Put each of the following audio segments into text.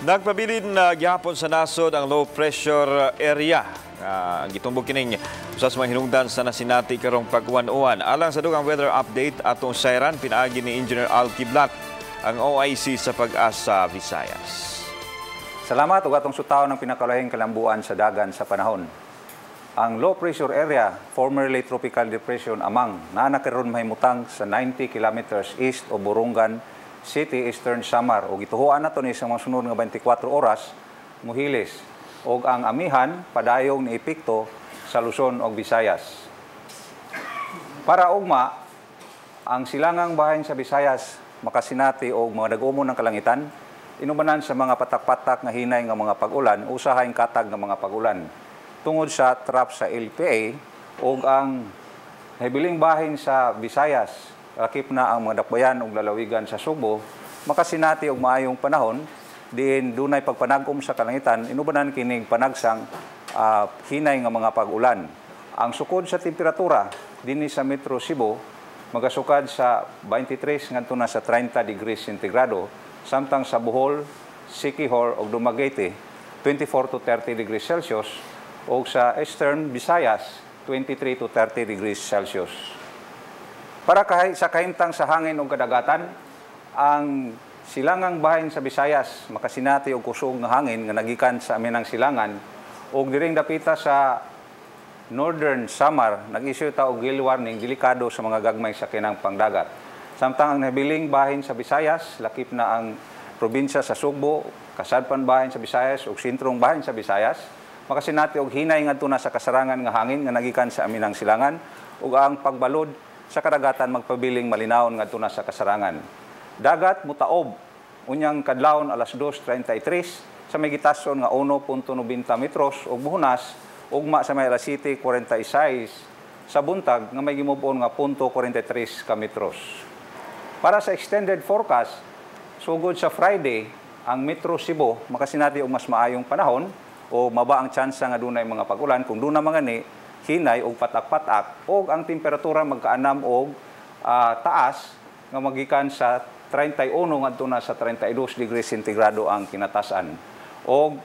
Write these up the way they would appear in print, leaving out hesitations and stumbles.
Nagpabilin na gihapon sa nasod ang low pressure area. Gitumbok kining usa sa mga hinungdan sa nasinati karong pag-uwan-uwan. Alang sa dugang weather update, atong sayran pinaagi ni Engineer Al Kiblat, ang OIC sa Pag-asa Visayas. Salamat ug atong sutaon ang pinakalahing kalambuan sa dagan sa panahon. Ang low pressure area, formerly tropical depression Amang, naa na karon mahimutang sa 90 kilometers east of Borongan City, Eastern Samar, ug gituhuan nato ni sa mga sunod nga 24 oras muhilis ug ang amihan padayong ni epekto sa Luzon ug Visayas. Para ugma, ang silangang bahin sa Visayas makasinati og mga dag-umon ng kalangitan inubanan sa mga patak-patak nga hinay nga mga pag-ulan, usahay katag nga mga pag-ulan tungod sa trough sa LPA. Ug ang hibiling bahin sa Visayas, lakip na ang mga dakbayan ug lalawigan sa Sugbo, makasinati og maayong panahon diin dunay pagpanag-om sa kalangitan inubanan kining panagsang hinay nga mga pag-ulan. Ang sukod sa temperatura dinhi sa Metro Cebu magasukad sa 23 ngadto na sa 30 degrees sentigrado, samtang sa Bohol, Siquijor ug Dumaguete 24 to 30 degrees Celsius ug sa Eastern Visayas 23 to 30 degrees Celsius. Para sa kahimtang sa hangin ug kadagatan, ang silangang bahin sa Visayas makasinati og kusog nga hangin nga nagikan sa amihanang silangan, ug diring dapita sa Northern Samar nag-issue ta og gale warning, delikado sa mga gagmay sa kinang pangdagat. Samtang ang nabiling bahin sa Visayas, lakip na ang probinsya sa Sugbo, kasadpan bahin sa Visayas ug sentrong bahin sa Visayas, makasinati og hinay ngadto na sa kasarangan nga hangin nga nagikan sa amihanang silangan, ug ang pagbalod sa kadagatan magpabiling malinawon ngadto na sa kasarangan. Dagat mutaob unyang kadlawon alas 2:33 sa may gitason nga 1.90 metros ug muhunas ugma sa may alas 7:46 sa buntag nga may gimubon nga 0.43 ka metros. Para sa extended forecast, sugod sa Friday, ang Metro Cebu makasinati og mas maayong panahon o maba ang tsansa nga dunay mga pag-ulan. Kung duna mga ni hinay og patak-patak, og ang temperatura magkaanam og taas nga magikan sa 31 ngadto na sa 32 degrees sentigrado ang kinatasan. Og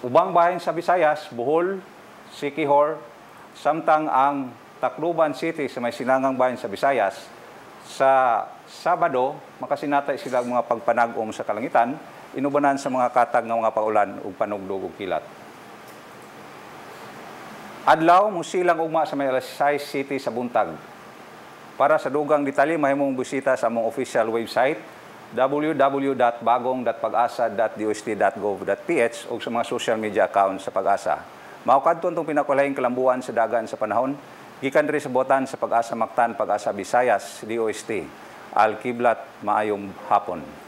ubang bahin sa Visayas, Bohol, Siquijor, samtang ang Tacloban City sa may silangang bahin sa Visayas, sa Sabado makasinatay sila og mga pagpanag-om sa kalangitan inubanan sa mga katag nga mga paulan ug panugdog ug kilat. Adlaw musilang ugma sa may alas 6 City sa buntag. Para sa dugang detalye, mahimong bisita sa among official website www.bagong.pagasa.dost.gov.ph o sa mga social media accounts sa Pag-asa. Mao kadto atong pinakalahing kalambuan sa dagan sa panahon gikan diri sa buotan sa Pag-asa Mactan, Pag-asa Visayas, DOST. Al Kiblat, maayong hapon.